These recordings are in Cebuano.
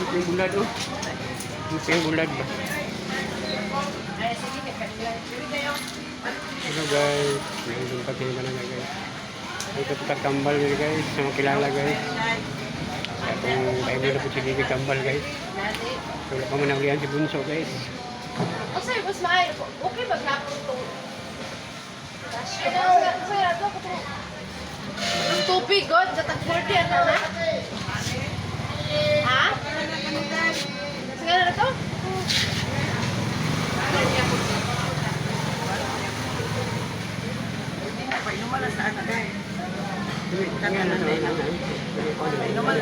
Ito yung bulad oh. Ito yung bulad ba? Ay, sige, kay kanila. Dili kayo. Hello guys, mayroon pa sila na guys. Ito po tambal nila guys, sa mga kilala guys. Kaya kung kayo na po sige tambal guys. Nani. So, wala pa man naulian si Bunso guys. O sir, mas maayo. Okay, maglapon to. Sir, ato ko to. Ang tubig, god, gatag 40 ano na? Ha? Sige na to? Inuman na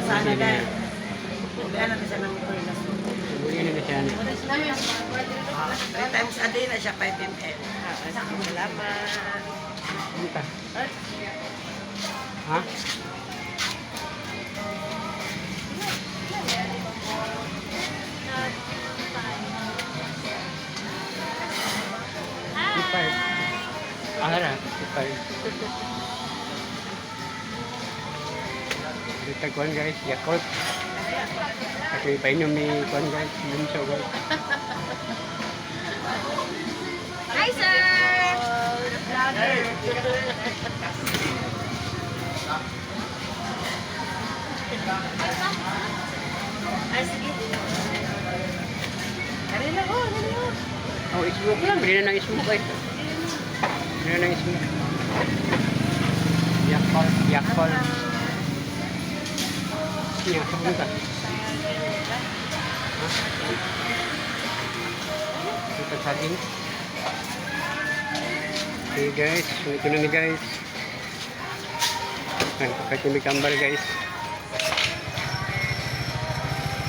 sana dahil. Ulian na siya ng tulinas. Buli na siya. Three times a day na siya, 5 ml. Salamat. Ano ka? Ha? Hi! Ah, 55. Dito kuan guys, Yakult. Kasi painom ni kuan guys, bunso guys. Hi, sir! Ay, sige. Dali na, oh, dali na. Oh, smoke lang. Bili na ng smoke guys. Bili na ng smoke. Yakult, Yakult. Niya, sabon ka. Ha? Ito saging. Okay guys, ito na ni guys. Ay, kapit yung may kambal guys.